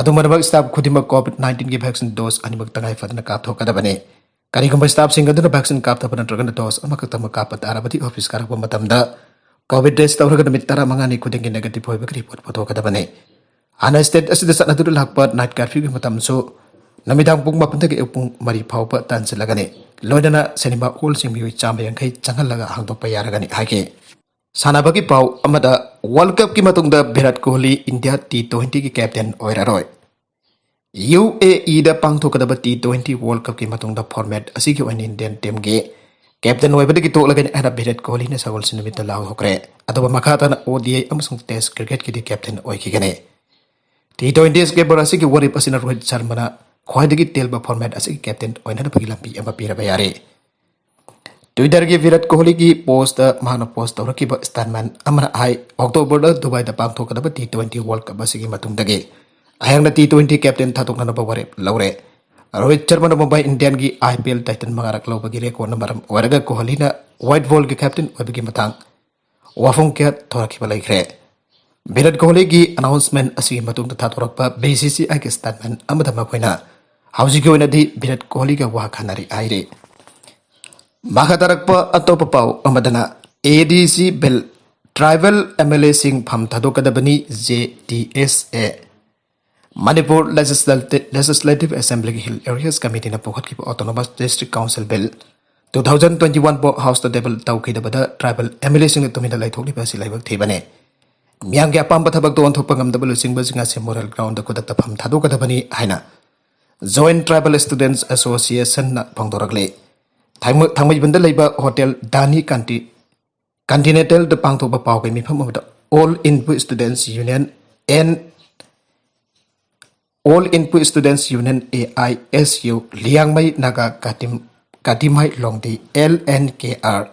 ꯑꯗꯨꯝ ꯑꯣꯏꯅꯃꯛ, ꯁ꯭ꯇꯥꯐ ꯈꯨꯗꯤꯡꯃꯛ ꯀꯣꯚꯤꯗ ꯅꯥꯏꯟꯇꯤꯟꯒꯤ ꯚꯦꯛꯁꯤꯟ ꯗꯣꯁ ꯑꯅꯤꯃꯛ ꯇꯉꯥꯏ ꯐꯗꯅ ꯀꯥꯞꯊꯣꯛꯀꯗꯕꯅꯤ꯫ ꯀꯔꯤꯒꯨꯝꯕ ꯁ꯭ꯇꯥꯐꯁꯤꯡ ꯑꯗꯨꯅ ꯚꯦꯛꯁꯤꯟ ꯀꯥꯞꯊꯕ ꯅꯠꯇ꯭ꯔꯒꯅ ꯗꯣꯁ ꯑꯃꯈꯛꯇꯃꯛ ꯀꯥꯞꯄ ꯇꯥꯔꯕꯗꯤ, ꯑꯣꯐꯤꯁ ꯀꯥꯔꯛꯄ ꯃꯇꯝꯗ ꯀꯣꯚꯤꯗ ꯇꯦꯁ꯭ꯠ ꯇꯧꯔꯒ ꯅꯨꯃꯤꯠ ꯇꯔꯥꯃꯉꯥꯅꯤ ꯈꯨꯗꯤꯡꯒꯤ ꯅꯦꯒꯦꯇꯤꯚ ꯑꯣꯏꯕꯒꯤ ꯔꯤꯄꯣꯔꯠ ꯄꯨꯊꯣꯛꯀꯗꯕꯅꯤ꯫ ꯍꯥꯟꯅ ꯁ꯭ꯇꯦꯠ ꯑꯁꯤꯗ ꯆꯠꯅꯗꯨꯅ ꯂꯥꯛꯄ ꯅꯥꯏꯠ ꯀꯔꯐ꯭ꯌꯨꯒꯤ ꯃꯇꯝꯁꯨ ꯅꯨꯃꯤꯗꯥꯡ ꯄꯨꯡ ꯃꯥꯄꯟꯗꯒꯤ ꯑꯌꯨꯛ ꯄꯨꯡ ꯃꯔꯤ ꯐꯥꯎꯕ ꯇꯥꯟꯁꯤꯜꯂꯒꯅꯤ꯫ ꯂꯣꯏꯅꯅ ꯁꯤꯅꯦꯃꯥ ꯍꯣꯜꯁꯤꯡ ꯃꯤꯑꯣꯏ ꯆꯥꯝꯃ ꯌꯥꯡꯈꯩ ꯆꯪꯍꯜꯂꯒ ꯍꯥꯡꯗꯣꯛꯄ ꯌꯥꯔꯒꯅꯤ ꯍꯥꯏꯈꯤ꯫ ꯁꯥꯟꯅꯕꯒꯤ ꯄꯥꯎ ꯑꯃꯗ, ꯋꯥꯔꯜꯗ ꯀꯞꯀꯤ ꯃꯇꯨꯡꯗ ꯚꯤꯔꯥꯠ ꯀꯣꯍꯂꯤ ꯏꯟꯗꯤꯌꯥ ꯇꯤ ꯇ꯭ꯋꯦꯟꯇꯤꯒꯤ ꯀꯦꯞꯇꯦꯟ ꯑꯣꯏꯔꯔꯣꯏ꯫ ꯌꯨ ꯑꯦ ꯏꯗ ꯄꯥꯡꯊꯣꯛꯀꯗꯕ ꯇꯤ ꯇ꯭ꯋꯦꯟꯇꯤ ꯋꯥꯔꯜꯗ ꯀꯞꯀꯤ ꯃꯇꯨꯡꯗ ꯐꯣꯔꯃꯦꯠ ꯑꯁꯤꯒꯤ ꯑꯣꯏꯅ ꯏꯟꯗꯤꯌꯟ ꯇꯤꯝꯒꯤ ꯀꯦꯞꯇꯦꯟ ꯑꯣꯏꯕꯗꯒꯤ ꯇꯣꯛꯂꯒꯅꯤ ꯍꯥꯏꯅ ꯚꯤꯔꯥꯠ ꯀꯣꯍꯂꯤꯅ ꯁꯒꯣꯜꯁꯦꯟ ꯅꯨꯃꯤꯠꯇ ꯂꯥꯎꯊꯣꯛꯈ꯭ꯔꯦ꯫ ꯑꯗꯨꯒ ꯃꯈꯥ ꯇꯥꯅ ꯑꯣ ꯗꯤ ꯑꯥꯏ ꯑꯃꯁꯨꯡ ꯇꯦꯁ ꯀ꯭ꯔꯤꯀꯦꯠꯀꯤꯗꯤ ꯀꯦꯞꯇꯦꯟ ꯑꯣꯏꯈꯤꯒꯅꯤ꯫ ꯇꯤ ꯇ꯭ꯋꯦꯟꯇꯤ ꯁ꯭ꯀꯦꯄꯔ ꯑꯁꯤꯒꯤ ꯋꯥꯔꯦꯞ ꯑꯁꯤꯅ ꯔꯣꯍꯤꯠ ꯁꯔꯃꯅ ꯈ꯭ꯋꯥꯏꯗꯒꯤ ꯇꯦꯜꯕ ꯐꯣꯔꯃꯦꯠ ꯑꯁꯤꯒꯤ ꯀꯦꯞꯇꯦꯟ ꯑꯣꯏꯅꯅꯕꯒꯤ ꯂꯝꯕꯤ ꯑꯃ ꯄꯤꯔꯕ ꯌꯥꯔꯦ꯫ ꯇ꯭ꯋꯤꯇꯔꯒꯤ ꯚꯤꯔꯥꯠ ꯀꯣꯍꯂꯤꯒꯤ ꯄꯣꯁꯇ ꯃꯍꯥꯛꯅ ꯄꯣꯁ ꯇꯧꯔꯛꯈꯤꯕ ꯁ꯭ꯇꯥꯟꯃꯦꯟ ꯑꯃꯅ ꯍꯥꯏ, "ꯑꯣꯛꯇꯣꯕꯔꯗ ꯗꯨꯕꯥꯏꯗ ꯄꯥꯡꯊꯣꯛꯀꯗꯕ ꯇꯤ ꯇ꯭ꯋꯦꯟꯇꯤ ꯋꯥꯔꯜ ꯀꯞ ꯑꯁꯤꯒꯤ ꯃꯇꯨꯡꯗꯒꯤ ꯑꯩꯍꯥꯛꯅ ꯇꯤ ꯇ꯭ꯋꯦꯟꯇꯤ ꯀꯦꯞꯇꯦꯟ ꯊꯥꯗꯣꯛꯅꯅꯕ ꯋꯥꯔꯦꯞ ꯂꯧꯔꯦ꯫ ꯔꯣꯍꯤꯠ ꯁꯔꯃꯅ ꯃꯨꯝꯕꯥꯏ ꯏꯟꯗꯤꯌꯟꯒꯤ ꯑꯥꯏ ꯄꯤ ꯑꯦꯜ ꯇꯥꯏꯇꯜ ꯃꯉꯥꯔꯛ ꯂꯧꯕꯒꯤ ꯔꯦꯀꯣꯔꯗꯅ ꯃꯔꯝ ꯑꯣꯏꯔꯒ ꯀꯣꯍꯂꯤꯅ ꯋꯥꯏꯠ ꯕꯣꯜꯒꯤ ꯀꯦꯞꯇꯦꯟ ꯑꯣꯏꯕꯒꯤ ꯃꯇꯥꯡ ꯋꯥꯐꯝ ꯀꯌꯥ ꯊꯣꯔꯛꯈꯤꯕ ꯂꯩꯈ꯭ꯔꯦ꯫ ꯚꯤꯔꯥꯠ ꯀꯣꯍꯂꯤꯒꯤ ꯑꯅꯥꯎꯟꯁꯃꯦꯟ ꯑꯁꯤꯒꯤ ꯃꯇꯨꯡꯗ ꯊꯥꯗꯣꯔꯛꯄ ꯕꯤ ꯁꯤ ꯁꯤ ꯑꯥꯏꯒꯤ ꯁ꯭ꯇꯦꯠꯃꯦꯟ ꯑꯃꯗ ꯃꯈꯣꯏꯅ ꯍꯧꯖꯤꯛꯀꯤ ꯑꯣꯏꯅꯗꯤ ꯚꯤꯔꯥꯠ ꯀꯣꯍꯂꯤꯒ ꯋꯥ ꯈꯟꯅꯔꯤ ꯍꯥꯏꯔꯤ꯫ ꯃꯈꯥ ꯇꯥꯔꯛꯄ ꯑꯇꯣꯞꯄ ꯄꯥꯎ ꯑꯃꯗꯅ A D C bill, tribal M L ꯑꯦꯁꯤꯡ ꯐꯝ ꯊꯥꯗꯣꯛꯀꯗꯕꯅꯤ, J T S A. Manipur legislative assembly hill areas ꯀꯃꯤꯇꯤꯅ ꯄꯨꯈꯠꯈꯤꯕ autonomous district council bill two thousand twenty one ꯐꯥꯎ ꯍꯥꯎꯁꯇ ꯇꯦꯕꯜ ꯇꯧꯈꯤꯗꯕꯗ ꯇ꯭ꯔꯥꯏꯕꯦꯜ ꯑꯦꯝ ꯑꯦꯜ ꯑꯦꯁꯤꯡꯅ ꯇꯨꯃꯤꯟꯅ ꯂꯩꯊꯣꯛꯂꯤꯕ ꯑꯁꯤ ꯂꯥꯏꯕꯛ ꯊꯤꯕꯅꯤ꯫ ꯃꯤꯌꯥꯝꯒꯤ ꯑꯄꯥꯝꯕ ꯊꯕꯛꯇ ꯑꯣꯟꯊꯣꯛꯄ ꯉꯝꯗꯕ ꯂꯨꯆꯤꯡꯕꯁꯤꯡ ꯑꯁꯤ ꯃꯣꯔꯦꯜ ꯒ꯭ꯔꯥꯎꯟꯗ ꯈꯨꯗꯛꯇ ꯐꯝ ꯊꯥꯗꯣꯛꯀꯗꯕꯅꯤ ꯍꯥꯏꯅ ꯖꯣꯏꯟꯠ ꯇ꯭ꯔꯥꯏꯕꯦꯜ ꯁ꯭ꯇꯨꯗꯦꯟꯠꯁ ꯑꯦꯁꯣꯁꯤꯌꯦꯁꯟꯅ ꯐꯣꯡꯗꯣꯔꯛꯂꯤ꯫ ꯊꯥꯡꯃ-, ꯊꯥꯡꯃꯩꯕꯟꯗ ꯂꯩꯕ ꯍꯣꯇꯦꯜ ꯗꯥꯅꯤ ꯀꯟꯇꯤ-, ꯀꯟꯇꯤꯅꯦꯟꯇꯦꯜꯗ ꯄꯥꯡꯊꯣꯛꯄ ꯄꯥꯎꯒꯤ ꯃꯤꯐꯝ ꯑꯃꯗ All Inpu Students Union and All Inpu Students Union, A I S U, Liangmai Naga ꯀꯥꯇꯤꯝ-, ꯀꯥꯇꯤꯃꯥꯏ ꯂꯣꯡꯗꯤ, L N K R,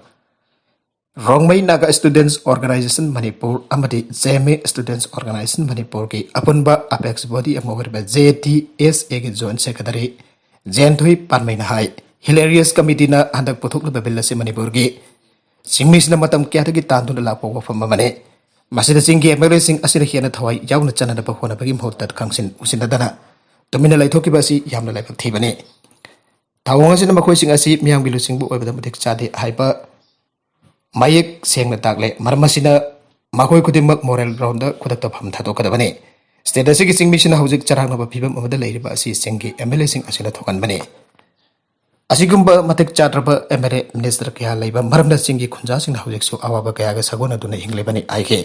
Rongmei Naga students organisation Manipur ꯑꯃꯗꯤ ꯖꯦꯃꯦ ꯁ꯭ꯇꯨꯗꯦꯟꯠꯁ ꯑꯣꯔꯒꯅꯥꯏꯖꯦꯁꯟ ꯃꯅꯤꯄꯨꯔꯒꯤ ꯑꯄꯨꯟꯕ ꯑꯄꯦꯛꯁ ꯕꯣꯗꯤ ꯑꯃ ꯑꯣꯏꯔꯤꯕ ꯖꯦ ꯇꯤ ꯑꯦꯁ ꯑꯦꯒꯤ ꯖꯣꯏꯟꯠ ꯁꯦꯀ꯭ꯔꯦꯇꯔꯤ ꯖꯦꯟꯊꯣꯏ ꯄꯥꯟꯃꯩꯅ ꯍꯥꯏ, ꯍꯤꯜ ꯑꯦꯔꯤꯌꯥꯁ ꯀꯃꯤꯇꯤꯅ ꯍꯟꯗꯛ ꯄꯨꯊꯣꯛꯂꯤꯕ ꯕꯤꯜ ꯑꯁꯤ ꯃꯅꯤꯄꯨꯔꯒꯤ ꯆꯤꯡꯃꯤꯁꯤꯡꯅ ꯃꯇꯝ ꯀꯌꯥꯗꯒꯤ ꯇꯥꯟꯗꯨꯅ ꯂꯥꯛꯄ ꯋꯥꯐꯝ ꯑꯃꯅꯤ꯫ ꯃꯁꯤꯗ ꯆꯤꯡꯒꯤ ꯑꯦꯝ ꯑꯦꯜ ꯑꯦꯁꯤꯡ ꯑꯁꯤꯅ ꯍꯦꯟꯅ ꯊꯋꯥꯏ ꯌꯥꯎꯅ ꯆꯠꯅꯅꯕ ꯍꯣꯠꯅꯕꯒꯤ ꯃꯍꯨꯠꯇ ꯈꯪꯁꯤꯟ ꯎꯁꯤꯟꯅꯗꯅ ꯇꯨꯃꯤꯟꯅ ꯂꯩꯊꯣꯛꯈꯤꯕ ꯑꯁꯤ ꯌꯥꯝꯅ ꯂꯥꯏꯕꯛ ꯊꯤꯕꯅꯤ꯫ ꯊꯧꯑꯣꯡ ꯑꯁꯤꯅ ꯃꯈꯣꯏꯁꯤꯡ ꯑꯁꯤ ꯃꯤꯌꯥꯝꯒꯤ ꯂꯨꯆꯤꯡꯕ ꯑꯣꯏꯕꯗ ꯃꯇꯤꯛ ꯆꯥꯗꯦ ꯍꯥꯏꯕ ꯃꯌꯦꯛ ꯁꯦꯡꯅ ꯇꯥꯛꯂꯦ꯫ ꯃꯔꯝ ꯑꯁꯤꯅ ꯃꯈꯣꯏ ꯈꯨꯗꯤꯡꯃꯛ ꯃꯣꯔꯦꯜ ꯒ꯭ꯔꯥꯎꯟꯗ ꯈꯨꯗꯛꯇ ꯐꯝ ꯊꯥꯗꯣꯛꯀꯗꯕꯅꯤ꯫ ꯁ꯭ꯇꯦꯠ ꯑꯁꯤꯒꯤ ꯆꯤꯡꯃꯤꯁꯤꯡꯅ ꯍꯧꯖꯤꯛ ꯆꯔꯥꯡꯅꯕ ꯐꯤꯕꯝ ꯑꯃꯗ ꯂꯩꯔꯤꯕ ꯑꯁꯤ ꯆꯤꯡꯒꯤ ꯑꯦꯝ ꯑꯦꯜ ꯑꯦꯁꯤꯡ ꯑꯁꯤꯅ ꯊꯣꯛꯍꯟꯕꯅꯤ꯫ ꯑꯁꯤꯒꯨꯝꯕ ꯃꯇꯤꯛ ꯆꯥꯗ꯭ꯔꯕ ꯑꯦꯝ ꯑꯦꯜ ꯑꯦ ꯃꯤꯅꯤꯁꯇꯔ ꯀꯌꯥ ꯂꯩꯕ ꯃꯔꯝꯅ ꯆꯤꯡꯒꯤ ꯈꯨꯟꯖꯥꯁꯤꯡꯅ ꯍꯧꯖꯤꯛꯁꯨ ꯑꯋꯥꯕ ꯀꯌꯥꯒ ꯁꯥꯒꯣꯟꯅꯗꯨꯅ ꯍꯤꯡꯂꯤꯕꯅꯤ ꯍꯥꯏꯈꯤ꯫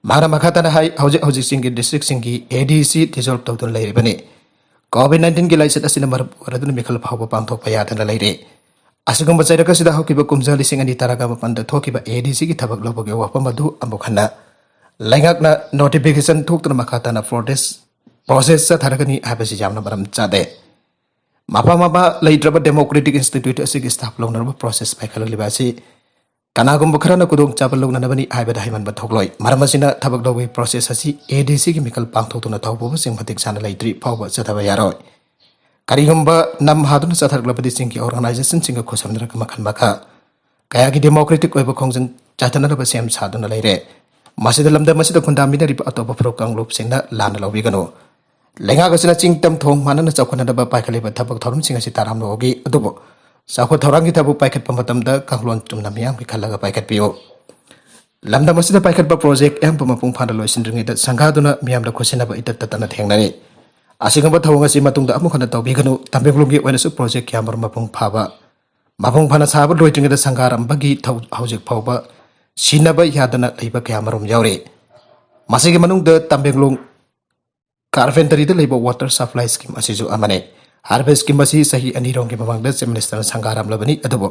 ꯃꯍꯥꯛꯅ ꯃꯈꯥ ꯇꯥꯅ ꯍꯥꯏ, ꯍꯧꯖꯤꯛ ꯍꯧꯖꯤꯛ ꯆꯤꯡꯒꯤ ꯗꯤꯁꯇ꯭ꯔꯤꯛꯁꯤꯡꯒꯤ ꯑꯦ ꯗꯤ ꯁꯤ ꯗꯤꯖꯣꯜꯕ ꯇꯧꯗꯨꯅ ꯂꯩꯔꯤꯕꯅꯤ꯫ ꯀꯣꯚꯤꯗ ꯅꯥꯏꯟꯇꯤꯟꯒꯤ ꯂꯥꯏꯆꯠ ꯑꯁꯤꯅ ꯃꯔꯝ ꯑꯣꯏꯔꯗꯨꯅ ꯃꯤꯈꯜ ꯐꯥꯎꯕ ꯄꯥꯡꯊꯣꯛꯄ ꯌꯥꯗꯅ ꯂꯩꯔꯦ꯫ ꯑꯁꯤꯒꯨꯝꯕ ꯆꯩꯔꯛ ꯑꯁꯤꯗ ꯍꯧꯈꯤꯕ ꯀꯨꯝꯖꯥ ꯂꯤꯁꯤꯡ ꯑꯅꯤ ꯇꯔꯥꯒ ꯃꯥꯄꯟꯗ ꯊꯣꯛꯈꯤꯕ ADC ꯒꯤ ꯊꯕꯛ ꯂꯧꯕꯒꯤ ꯋꯥꯐꯝ ꯑꯗꯨ ꯑꯃꯨꯛ ꯍꯟꯅ ꯂꯩꯉꯥꯛꯅ notification ꯊꯣꯛꯇꯨꯅ ꯃꯈꯥ ꯇꯥꯅ protest process ꯆꯠꯊꯔꯒꯅꯤ ꯍꯥꯏꯕꯁꯤ ꯌꯥꯝꯅ ꯃꯔꯝ ꯆꯥꯗꯦ꯫ ꯃꯐꯝ ꯑꯃ ꯂꯩꯇ꯭ꯔꯕ democratic institute ꯑꯁꯤꯒꯤ staff ꯂꯧꯅꯔꯕ process ꯄꯥꯏꯈꯠꯂꯛꯂꯤꯕ ꯑꯁꯤ ꯀꯅꯥꯒꯨꯝꯕ ꯈꯔꯅ ꯈꯨꯗꯣꯡꯆꯥꯕ ꯂꯧꯅꯅꯕꯅꯤ ꯍꯥꯏꯕꯗ ꯍꯥꯏꯃꯟꯕ ꯊꯣꯛꯂꯣꯏ꯫ ꯃꯔꯝ ꯑꯁꯤꯅ ꯊꯕꯛ ꯂꯧꯕꯒꯤ process ꯑꯁꯤ ADC ꯒꯤ ꯃꯤꯈꯜ ꯄꯥꯡꯊꯣꯛꯇꯨꯅ ꯇꯧꯕꯁꯤꯡ ꯃꯇꯤꯛ ꯆꯥꯅ ꯂꯩꯇ꯭ꯔꯤ ꯐꯥꯎꯕ ꯆꯠꯊꯕ ꯌꯥꯔꯣꯏ꯫ ꯀꯔꯤꯒꯨꯝꯕ ꯅꯝ ꯍꯥꯗꯨꯅ ꯆꯠꯊꯔꯛꯂꯕꯗꯤ ꯆꯤꯡꯒꯤ organization ꯁꯤꯡꯒ ꯈꯨꯠꯁꯝꯅꯔꯒ ꯃꯈꯜ ꯃꯈꯥ ꯀꯌꯥꯒꯤ democratic ꯑꯣꯏꯕ ꯈꯣꯡꯖꯪ ꯆꯠꯊꯅꯅꯕ ꯁꯦꯝ ꯁꯥꯗꯨꯅ ꯂꯩꯔꯦ꯫ ꯃꯁꯤꯗ ꯂꯝꯗꯝ ꯑꯁꯤꯗ ꯈꯨꯟꯗꯥꯃꯤꯟꯅꯔꯤꯕ ꯑꯇꯣꯞꯄ ꯐꯨꯔꯨꯞ ꯀꯥꯡꯂꯨꯞꯁꯤꯡꯅ ꯂꯥꯟꯅ ꯂꯧꯕꯤꯒꯅꯨ꯫ ꯂꯩꯉꯥꯛ ꯑꯁꯤꯅ ꯆꯤꯡ ꯇꯝ ꯊꯣꯡ ꯃꯥꯟꯅꯅ ꯆꯥꯎꯈꯠꯅꯅꯕ ꯄꯥꯏꯈꯠꯂꯤꯕ ꯊꯕꯛ ꯊꯧꯔꯝꯁꯤꯡ ꯑꯁꯤ ꯇꯔꯥꯝꯅ ꯑꯣꯛꯏ, ꯑꯗꯨꯕꯨ ꯆꯥꯎꯈꯠ ꯊꯧꯔꯥꯡꯒꯤ ꯊꯕꯛ ꯄꯥꯏꯈꯠꯄ ꯃꯇꯝꯗ ꯀꯥꯡꯂꯣꯟ ꯆꯨꯝꯅ ꯃꯤꯌꯥꯝꯒꯤ ꯈꯜꯂꯒ ꯄꯥꯏꯈꯠꯄꯤꯌꯨ꯫ ꯂꯝꯗꯝ ꯑꯁꯤꯗ ꯄꯥꯏꯈꯠꯄ project ꯑꯌꯥꯝꯕ ꯃꯄꯨꯡ ꯐꯥꯅ ꯂꯣꯏꯁꯤꯟꯗ꯭ꯔꯤꯉꯩꯗ ꯁꯪꯒꯥꯗꯨꯅ ꯃꯤꯌꯥꯝꯗ ꯈꯨꯠꯁꯤꯟꯅꯕ ꯏꯇꯠ ꯇꯠꯇꯅ ꯊꯦꯡꯅꯔꯤ꯫ ꯑꯁꯤꯒꯨꯝꯕ ꯊꯧꯑꯣꯡ ꯑꯁꯤ ꯃꯇꯨꯡꯗ ꯑꯃꯨꯛ ꯍꯟꯅ ꯇꯧꯕꯤꯒꯅꯨ꯫ ꯇꯃꯦꯡꯂꯣꯡꯒꯤ ꯑꯣꯏꯅꯁꯨ project ꯀꯌꯥꯃꯔꯨꯝ ꯃꯄꯨꯡ ꯐꯥꯕ, ꯃꯄꯨꯡ ꯐꯥꯅ ꯁꯥꯕ ꯂꯣꯏꯗ꯭ꯔꯤꯉꯩꯗ ꯁꯪꯒꯥꯔꯝꯕꯒꯤ ꯊꯧ-, ꯍꯧꯖꯤꯛ ꯐꯥꯎꯕ ꯁꯤꯟꯅꯕ ꯌꯥꯗꯅ ꯂꯩꯕ ꯀꯌꯥꯃꯔꯨꯝ ꯌꯥꯎꯔꯤ꯫ ꯃꯁꯤꯒꯤ ꯃꯅꯨꯡꯗ ꯇꯃꯦꯡꯂꯣꯡ ꯀꯥꯔꯄꯦꯟꯇꯔꯤꯗ ꯂꯩꯕ water supply scheme ꯑꯁꯤꯁꯨ ꯑꯃꯅꯤ꯫ ꯍꯥꯏꯔꯤꯕ scheme ꯑꯁꯤ ꯆꯍꯤ ꯑꯅꯤ ꯔꯣꯝꯒꯤ ꯃꯃꯥꯡꯗ Chief Minister ꯅ ꯁꯪꯒꯥꯔꯝꯂꯕꯅꯤ, ꯑꯗꯨꯕꯨ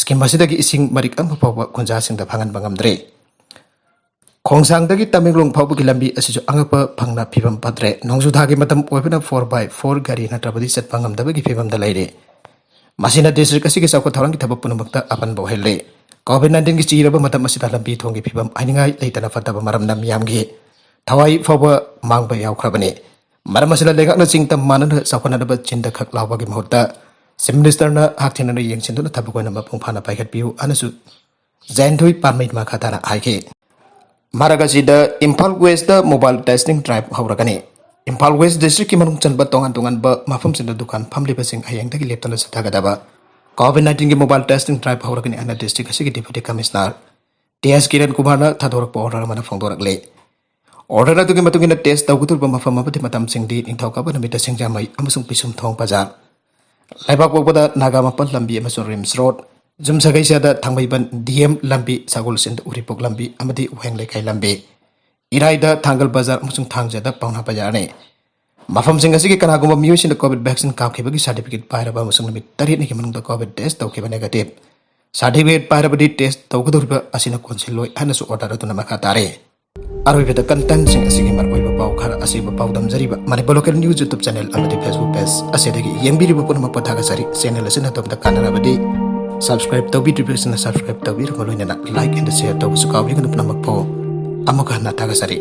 scheme ꯑꯁꯤꯗꯒꯤ ꯏꯁꯤꯡ ꯃꯔꯤꯛ ꯑꯃ ꯐꯥꯎꯕ ꯈꯨꯟꯖꯥꯁꯤꯡꯗ ꯐꯪꯍꯟꯕ ꯉꯝꯗ꯭ꯔꯤ꯫ ꯈꯣꯡꯁꯥꯡꯗꯒꯤ ꯇꯃꯦꯡꯂꯣꯡ ꯐꯥꯎꯕꯒꯤ ꯂꯝꯕꯤ ꯑꯁꯤꯁꯨ ꯑꯉꯛꯄ ꯐꯪꯅ ꯐꯤꯕꯝ ꯐꯠꯇ꯭ꯔꯦ꯫ ꯅꯣꯡꯖꯨ ꯊꯥꯒꯤ ꯃꯇꯝ ꯑꯣꯏꯕꯅ four by four ꯒꯥꯔꯤ ꯅꯠꯇ꯭ꯔꯕꯗꯤ ꯆꯠꯄ ꯉꯝꯗꯕꯒꯤ ꯐꯤꯕꯝꯗ ꯂꯩꯔꯦ꯫ ꯃꯁꯤꯅ district ꯑꯁꯤꯒꯤ ꯆꯥꯎꯈꯠ ꯊꯧꯔꯥꯡꯒꯤ ꯊꯕꯛ ꯄꯨꯝꯅꯃꯛꯇ ꯑꯄꯟꯕ ꯑꯣꯏꯍꯜꯂꯦ꯫ COVID nineteen ꯒꯤ ꯆꯤꯔꯕ ꯃꯇꯝ ꯑꯁꯤꯗ ꯂꯝꯕꯤ ꯊꯣꯡꯒꯤ ꯐꯤꯕꯝ ꯍꯥꯏꯅꯤꯡꯉꯥꯏ ꯂꯩꯇꯅ ꯐꯠꯇꯕ ꯃꯔꯝꯅ ꯃꯤꯌꯥꯝꯒꯤ ꯊꯋꯥꯏ ꯐꯥꯎꯕ ꯃꯥꯡꯕ ꯌꯥꯎꯈ꯭ꯔꯕꯅꯤ꯫ ꯃꯔꯝ ꯑꯁꯤꯅ ꯂꯩꯉꯥꯛꯅ ꯆꯤꯡ ꯇꯝ ꯃꯥꯟꯅꯅ ꯆꯥꯎꯈꯠꯅꯅꯕ ꯆꯤꯟꯗ ꯈꯛ ꯂꯥꯎꯕꯒꯤ ꯃꯍꯨꯠꯇ Chief Minister ꯅ ꯍꯛꯊꯦꯡꯅꯅ ꯌꯦꯡꯁꯤꯟꯗꯨꯅ ꯊꯕꯛ ꯑꯣꯏꯅ ꯃꯄꯨꯡ ꯐꯥꯅ ꯄꯥꯏꯈꯠꯄꯤꯌꯨ ꯍꯥꯏꯅꯁꯨ ꯖꯌꯟꯊꯨꯏ ꯄꯥꯟꯃꯩ ꯃꯈꯥ ꯇꯥꯅ ꯍꯥꯏꯈꯤ꯫ ꯃꯔꯛ ꯑꯁꯤꯗ ꯏꯝꯐꯥꯜ West ꯇ mobile testing drive ꯍꯧꯔꯒꯅꯤ꯫ Imphal West district ꯀꯤ ꯃꯅꯨꯡ ꯆꯟꯕ ꯇꯣꯉꯥꯟ ꯇꯣꯉꯥꯟꯕ ꯃꯐꯝꯁꯤꯡꯗ ꯗꯨꯀꯥꯟ ꯐꯝꯂꯤꯕꯁꯤꯡ ꯍꯌꯦꯡꯗꯒꯤ ꯂꯦꯞꯇꯅ ꯆꯠꯊꯒꯗꯕ COVID nineteen ꯒꯤ mobile testing drive ꯍꯧꯔꯒꯅꯤ ꯍꯥꯏꯅ district ꯑꯁꯤꯒꯤ Deputy Commissioner ꯇꯤ ꯑꯦꯁ ꯀꯤꯔꯟ ꯀꯨꯃꯥꯔꯅ ꯊꯥꯗꯣꯔꯛꯄ order ꯑꯃꯅ ꯐꯣꯡꯗꯣꯔꯛꯂꯤ꯫ Order ꯑꯗꯨꯒꯤ ꯃꯇꯨꯡ ꯏꯟꯅ test ꯇꯧꯒꯗꯧꯔꯤꯕ ꯃꯐꯝ ꯑꯃꯗꯤ ꯃꯇꯝꯁꯤꯡꯗꯤ ꯅꯤꯡꯊꯧꯀꯥꯕ ꯅꯨꯃꯤꯠꯇ ꯁꯤꯡꯖꯃꯩ ꯑꯃꯁꯨꯡ ꯄꯤꯁꯨꯝꯊꯣꯡ ꯕꯖꯥꯔ, ꯂꯩꯕꯥꯛꯄꯣꯛꯄꯗ ꯅꯥꯒꯥꯃꯄꯥꯜ ꯂꯝꯕꯤ ꯑꯃꯁꯨꯡ ꯔꯤꯝꯁ ꯔꯣꯗ, ꯌꯨꯝꯁꯀꯩꯁꯗ ꯊꯥꯡꯃꯩꯕꯟ ꯗꯤ ꯑꯦꯝ ꯂꯝꯕꯤ, ꯁꯒꯣꯜꯁꯦꯟꯗ ꯎꯔꯤꯄꯣꯛ ꯂꯝꯕꯤ ꯑꯃꯗꯤ ꯋꯥꯍꯦꯡ ꯂꯩꯀꯥꯏ ꯂꯝꯕꯤ, ꯏꯔꯥꯏꯗ ꯊꯥꯡꯒꯜ ꯕꯖꯥꯔ ꯑꯃꯁꯨꯡ ꯊꯥꯡꯖꯗ ꯄꯥꯎꯅꯥ ꯕꯖꯥꯔꯅꯤ꯫ ꯃꯐꯝꯁꯤꯡ ꯑꯁꯤꯒꯤ ꯀꯅꯥꯒꯨꯝꯕ ꯃꯤꯑꯣꯏꯁꯤꯡꯅ COVID vaccine ꯀꯥꯞꯈꯤꯕꯒꯤ certificate ꯄꯥꯏꯔꯕ ꯑꯃꯁꯨꯡ ꯅꯨꯃꯤꯠ ꯇꯔꯦꯠꯅꯤꯒꯤ ꯃꯅꯨꯡꯗ COVID test ꯇꯧꯈꯤꯕ negative certificate ꯄꯥꯏꯔꯕꯗꯤ test ꯇꯧꯒꯗꯧꯔꯤꯕ ꯑꯁꯤꯅ ꯀꯣꯟꯁꯤꯜꯂꯣꯏ ꯍꯥꯏꯅꯁꯨ order ꯑꯗꯨꯅ ꯃꯈꯥ ꯇꯥꯔꯦ꯫ ꯑꯔꯣꯏꯕꯗ contentꯁꯤꯡ ꯑꯁꯤꯒꯤ ꯃꯔꯨꯑꯣꯏꯕ ꯄꯥꯎ ꯈꯔ ꯑꯁꯤꯕꯨ ꯄꯥꯎꯗꯝꯖꯔꯤꯕ Manipur Local News YouTube channel ꯑꯃꯗꯤ Facebook page ꯑꯁꯤꯗꯒꯤ ꯌꯦꯡꯕꯤꯔꯤꯕ ꯄꯨꯝꯅꯃꯛꯄꯨ ꯊꯥꯒꯠꯆꯔꯤ꯫ Channel ꯑꯁꯤꯅ ꯑꯗꯣꯝꯗ ꯀꯥꯟꯅꯔꯕꯗꯤ subscribe ꯇꯧꯕꯤꯗ꯭ꯔꯤꯕꯁꯤꯡꯅ subscribe ꯇꯧꯕꯤꯔꯕ ꯂꯣꯏꯅꯅ like and share ꯇꯧꯕꯁꯨ ꯀꯥꯎꯕꯤꯒꯅꯨ꯫ ꯄꯨꯝꯅꯃꯛꯄꯨ ꯑꯃꯨꯛ ꯍꯟꯅ ꯊꯥꯒꯠꯆꯔꯤ꯫